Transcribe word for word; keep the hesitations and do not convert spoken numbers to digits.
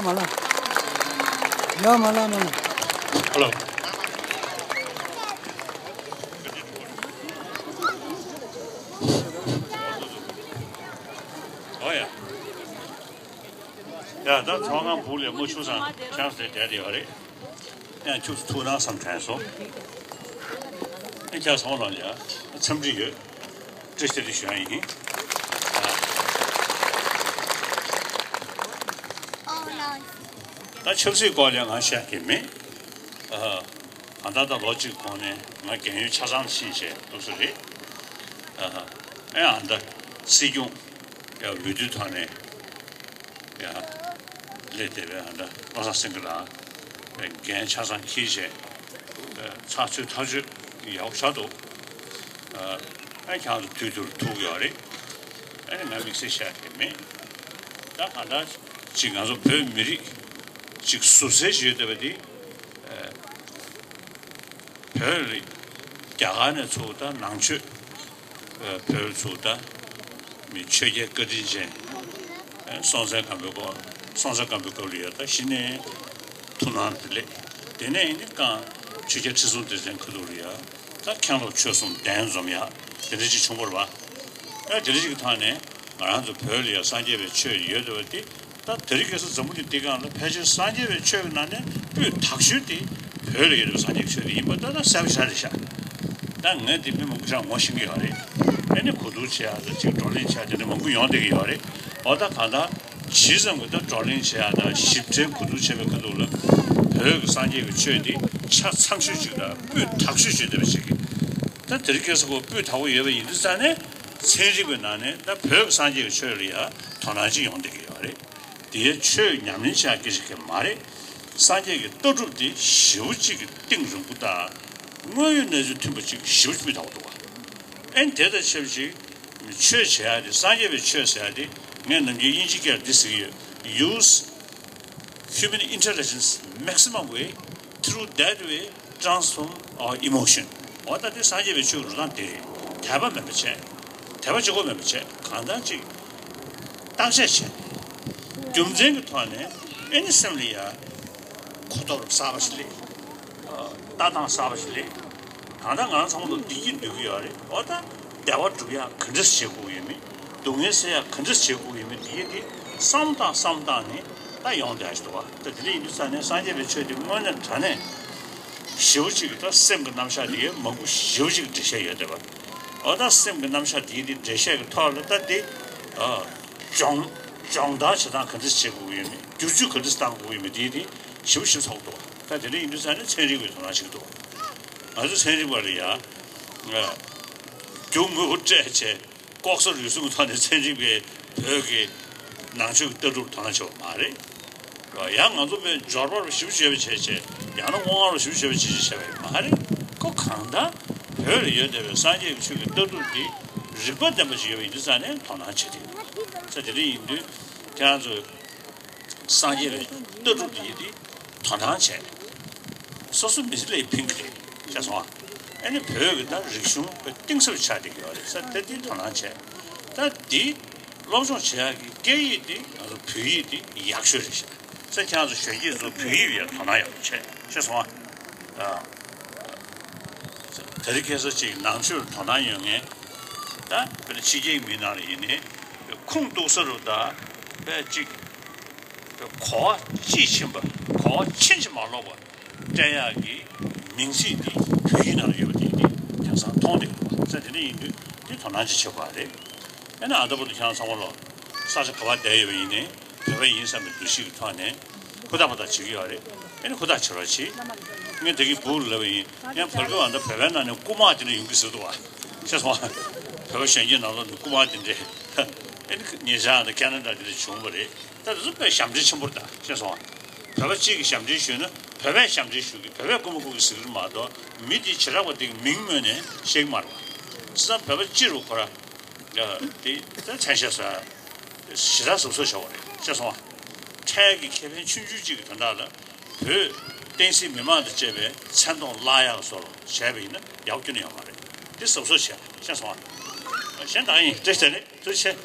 མ་ལ། ཡ་མ་ལ་མ་ལ། ཧ་ལོ། ཨོ་ཡ། ཡ་ད་ཚོགས་ཁང་སྦུག་ལས་མོ་ཆུ་སང་ཆང་ཟེར་བསྡད་དེ་ཡོད་རེད། ཡང་ཁྱུག་ཐུག་ན་བསམ་དྲན་སོང་། ཨེ་ཁྱག་སོང་ལ་ཡ་འཚམས་འདྲི་ཡོད། བཀྲ་ཤིས་བདེ་ལེགས་ཞུ་ཡ་ཡིན། ད་ཆབ་སྲིད་སྐོར་ལ་ང་བཤད་ཀྱི་མེད། ཨ་ད་ད་ལོ་གཅིག་གོང་ནས་ང་རྒན་ཡོལ་ཆ་ཚང་ཕྱིན་བྱས་འདུག་སེ་རེད། ཨ་ཨེ་ཨ་ད་སྲིད་སྐྱོང་ཡ་འོས་བསྡུའི་ཐོག་ནས། ཡ། སླེབས་བསྡད་པའི་ཨ་འདྲ་བློ་བཟང་སེང་གེ་ལགས་འགན་ཆ་ཚང་འཁྱེར་བྱས་ཚགས་ཚུད་ཐག་ཆོད་ཡག་པོ་ཆགས་འདུག་ཨ་ཁྱེད་རང་ཚོ་དུས་དུས་ཐུག་ཡོད་རེད། ཨ་ནི་ང་དམིགས་བསལ་བཤད་ཀྱི་མེད། ད་གང་ལྟར་ཅིག་ང་ཚོ་བོད་མི་རིགས་ཅིག་ཟུར་གསལ་ཞིག་ཡོད་བསྡད་པ་འདི། བོད་རིགས་རྒྱ་གར་ནས་ཚུར་ད་ནང་ཆོས། བོད་ཚུར་ད་མི་ཆོས་རྒྱལ་བཀའ་དྲིན་ཅན། སྲོང་བཙན་སྒམ་པོའི་སྐོར། སྲོང་བཙན་སྒམ་པོའི་སྐབས་ལ་ཡོད་ད་གཞི་ནས་ཐུགས་སྣང་དེ་ལས། དེ་ནས་ཡིན་ནི་གང་ཆོས་རྒྱལ་ཁྲི་སྲོང་ལྡེ་བཙན་ཁ་ཐུག་ལ་ཡ། ད་མཁན་སློབ་ཆོས་གསུམ་གདན་འཛོམས་ཡ། དེ་འདྲ་ཅིག་བྱུང་བ་རེད་པ། ཨ་དེ་འདྲ་ཅིག་གི་ཐོག་ནས་ང་རང་ཚོ་བོད་ལ་ཡ་སངས་རྒྱས་པའི་ཆོས་ཡོད་འདུག་པ་དེ། ད་དེ་རིང་ཁ་སང་འཛམ་བུ་གླིང་འདི་སྒང་ལ་ཕལ་ཆེར་སངས་རྒྱས་པའི་ཆོས་ཀྱི་ནང་ནས་སྤུས་དག་ཤོས་དེ་བོད་ལ་ཡོད་པའི་སངས་རྒྱས་ཀྱི་ཆོས་དེ་ཡིན་པ་ད་ད་གསལ་པོ་ཞེ་དྲག་རེད་ཤག་ད་ངས་དེ་མི་མང་པོ་ཅིག་ངོ་ཤེས་ཀྱི་ཡོད་རེད། ཨ་ནི་གོ་བསྡུར་བྱེད་ཡག་དང་ཅིག་བགྲོ་གླེང་བྱེད་ཡག་དེ་འདྲ་མང་པོ་ཡོང་བསྡད་ཀྱི་ཡོད་རེད། འོ་ད་གང་ལྟར་ཇི་ཙམ་གྱི་ད་བགྲོ་གླེང་བྱེད་ཡག་དང་ཞིབ་ཕྲའི་གོ་བསྡུར་བྱེད་པའི་ཁ་ཐུག་ལ་བོད་ཀྱི་སངས་རྒྱས་ཀྱི་ཆོས་དེ་ཆ་ཚང་ཤོས་ཅིག་དང་སྤུས་དག་ཤོས་ཅིག་བསྡད་པ་ཞིག་གིས། ད་དེ་རིང་ཁ་སང་ཁོ་སྤུས་དག་པོ་ཡོད་པ་ཡིན་དུས་ཙང་ནས་ཚན་རིག་པའི་ནང་ནས་ད་བོད་ཀྱི་སངས་རྒྱས་ཀྱི་ཆོས་ལ་ཡ་དོ་སྣང་ཅིག་ཡོང་བསྡད་ཀྱི་ཡོད་རེད། དེའི་ཆོས་ཉམས་ལེན་བྱ་སྐད་ཆ་གང་མ་རེད། སངས་རྒྱས་ཀྱི་ལྟ་གྲུབ་དེ་ཞེ་པོ་ཅིག་གི་གཏིང་རིང་པོ་དང་དངོས་ཡོད་གནས་ཚུལ་མཐུན་པ་ཅིག་ཞེ་པོ་ཅིག་སྤུས་དག་པོ་འདུག་ག་ཨེ་དེ་དང་ཆབས་ཅིག་ཆོས་བྱེད་ཡ་དེ་སངས་རྒྱས་པའི་ཆོས་ཟེར་ཡ་དེ་ངས་ནམ་རྒྱུན་དབྱིན་ཇི་སྐད་ལ་འདི་ཟེར་གྱི་ཡོད། Use human intelligence maximum way, through that way transform our emotion. འོ་ད་དེ་སངས་རྒྱས་པའི་ཆོས་ཀྱི་འགྲོ་སྟངས་དེ་རེད། དད་པ་མེད་པ་བྱས། དད་པ་གཅིག་པོ་མེད་པ་བྱས། གང་ལྟར་ཅིག་བརྟག་དཔྱད་བྱས། རྒྱུ་མཚན་གྱི་ཐོག་ནས་ཨེ་ནི་སེམས་ལ་ཡ་གོ་རྟོགས་གསར་པ་ཞིག་སླེབས། ལྟ་སྟངས་གསར་པ་ཞིག་སླེབས། གང་ལྟར་ང་རང་ཚོ་ཚང་མ་འདི་སྐྱིད་འདོད་ཀྱི་ཡོད་རེད། འོ་ད་བདེ་བ་སྒྲུབ་ཡག་ག་འདྲས་བྱེད་དགོས་ཡོད་མེད། སྡུག་བསྔལ་སེལ་ཡག་ག་འདྲས་བྱེད་དགོས་ཡོད་མེད་འདི་ཡི་འདི་བསམ་སྟངས་བསམ་སྟངས་ནི་ད་ཡོང་བསྡད་ཡག་ཞིག་འདུག་བ། ད་དེ་འདྲ་ཡིན་དུས་ཙང་ནས་སངས་རྒྱས་པའི་ཆོས་འདི་དངོས་གནས་དྲང་གནས་ཞེ་པོ་ཅིག་གི་ད་སེམས་ཀྱི་རྣམ་གཞག་འདི་མང་པོ་ཞེ་པོ་ཅིག་གི་འགྲེལ་བཤད་ཡོད་བསྡད་པ། འོ་ད་སེམས་ཀྱི་རྣམ་གཞག་འདི་འདི་འགྲེལ་བཤད་ཀྱི་ཐོག་ལ་ད་འདི་ཨ་སྦྱོང་སྦྱོང་བརྡར་བྱེད་སྟངས་ག་འདྲས་བྱེད་དགོས་ཡོད་མེད། བསྒྱུར་བཅོས་ག་འདྲས་བཏང་དགོས་ཡོད་མེད་འདི་འདི་ཞེ་པོ་ཞིབ་ཚགས་འདུག་ད་དེ་འདྲ་ཡིན་དུས་ཙང་ནས་ཚན་རིག་པའི་དོ་སྣང་བྱེད་ཀྱི་འདུག་ང་ཚོ་ཚན་རིག་པ་ལ་ཡ་ཨ་རྒྱུ་དངོས་པོ་སྤྲད་བྱས། ལྐོག་ཟ་རུལ་སུངས་ཐོག་ནས་ཚན་རིག་པས་བོད་ཀྱི་ནང་ཆོས་ཀྱི་ལྟ་གྲུབ་དོ་སྣང་བྱེད་པ་མ་རེད། ཡང་ང་ཚོ་དཔེ་འབྱོར་པ་རུ་ཞིབ་བྱས་པ་བྱས་བྱས་ཡང་ན་དངོས་ཁང་རུ་ཞིབ་བྱས་པ་བྱས་བྱས་བྱས་པ་མ་རེད། ཁོ་གང་ལྟར་བོད་ལ་ཡོད་བསྡད་པའི་སངས་རྒྱས་ཀྱི་ཆོས་ཀྱི་ལྟ་གྲུབ་འདི་རིག་པ་ལྡན་པ་ཞིག་ཡོད་པ་ཡིན་དུས་ཙང་ནས་དོ་སྣང་བྱེད་ཀྱི་ཡོད། ས་དེ་འདྲ་ཡིན་དུས་ཁྱེད་རང་ཚོས། སངས་རྒྱས་པའི་ལྟ་གྲུབ་འདི་ཡི་དེ་དོ་སྣང་བྱས། སོ་སོ་མི་ཚེ་ལ་ཕན་གྱི་རེད་ཤེས་སོང་ཨ། ཨ་ནི་བོད་ཀྱི་ད་རིག་གཞུང་གི་གཏིང་ཟབ་ཆགས་བསྡད་ཀྱི་ཡོད་རེད་ས་ད་འདི་དོ་སྣང་བྱས། ད་འདི་སློབ་སྦྱོང་བྱེད་ཡག་གི་སྐད་ཡིག་འདི་ང་ཚོ་བོད་ཡིག་འདི་ཡག་ཤོས་རེད་ཤག་ས་ཁྱེད་རང་ཚོ་གཞོན་སྐྱེས་ཚོ་བོད་ཡིག་ལ་དོ་སྣང་ཡག་པོ་བྱས་ཤེས་སོང་ཨ། ད་རེས་ཁ་སང་ཅིག་ནང་ཆོས་ལ་དོ་སྣང་ཡོད་མཁན་ད་དཔེར་ན་ཕྱི་རྒྱལ་མི་ནང་ལ་ཡིན་ནའི་ཁུངས་གཏུགས་ས་རུ་ད་དཔེ་ཅིག་གོ་བ་དཔྱིས་ཕྱིན་པ་གོ་བ་ཕྱིན་ཅི་མ་ལོག་པ་སྤྲད་ཡག་གི་མིང་ཚིག་འདི་བོད་ཡིག་ནང་ལ་ཡོད་པ་དེ་འདི་དེང་སང་མཐོང་བསྡད་ཀྱི་འདུག་བ། ས་དེ་འདྲ་ཡིན་དུས་འདི་དོ་སྣང་ཅིག་བྱེད་དགོས་པ་རེད། ཨ་ནི་ཨ་ད་བར་དུ་ཁྱེད་རང་ཚང་མ་ལོ་ས་ཆ་ག་པར་བསྡད་ཡོད་པ་ཡིན་ནའི་བོད་པ་ཡིན་བསམ་པའི་འདུ་ཤེས་ཀྱི་ཐོག་ནས་ཧུར་ཐག་ཧུར་ཐག་བྱེད་ཀྱི་ཡོད་རེད། ཨ་ནི་ཧུར་ཐག་བྱེད་རོགས་གྱིས། ངས་ད་གིན་སྦུག་ལབ་པ་ཡིན། ཡང་བར་སྐབས་ཨ་ད་བོད་པའི་ནང་ནས་རྐུ་མ་དེ་འདྲ་ཡོང་གི་ཟེར་འདུག་བ། ཤེས་སོང་ཨ། བོད་པ་གཞོན་སྐྱེས་ནང་ལོགས་ནས་རྐུ་མ་དེ་འདྲས། ཨ་ནི་ཉེ་ཆར་ཨ་ད་ཁེ་ན་ཌ་དེ་འདྲ་བྱུང་བ་རེད། ད་དེ་ཚོ་དཔེ་ཞབས་འདྲེན་ཆེན་པོ་རེད་ད་ཤེས་སོང་ཨ། བོད་པ་གཅིག་གིས་ཞབས་འདྲེན་ཞུས་ན་བོད་པས་ཞབས་འདྲེན་ཞུ་གི། བོད་པས་རྐུ་མ་རྐུ་གི་ཟེར་གི་རེད་མ་གཏོགས་མི་དེ་བྱེ་བྲག་པ་དེ་གི་མིང་སྨོས་ནས་བཤད་གི་མ་རེད་བ། བྱས་ཙང་བོད་པ་སྤྱིར་རུ་ཁོ་ར་དེ་ད་མཚན་ཤས་ཟ་ཞེ་དྲག་གཟབ་གཟབ་བྱ་དགོས་རེད་ཤེས་སོང་ཨ། འཕྲལ་གྱི་ཁེ་ཕན་ཆུང་ཆུང་གཅིག་གི་དོན་དག་ལ་བོད་བསྟན་སྲིད་མི་མང་དང་བཅས་པའི་མཚན་མཐོང་བརླག་ཡག་བཟོ་རོགས་བྱས་པ་ཡིན་ན་ཡག་པོ་ཁྱོན་ནས་ཡོད་མ་རེད། འདི་གཟབ་གཟབ་བྱས་ཤེས་སོང་ཨ། གཞན་དག་ཡིན་བཀྲ་ཤིས་བདེ་ལེགས། ཐུགས་རྗེ་ཆེ།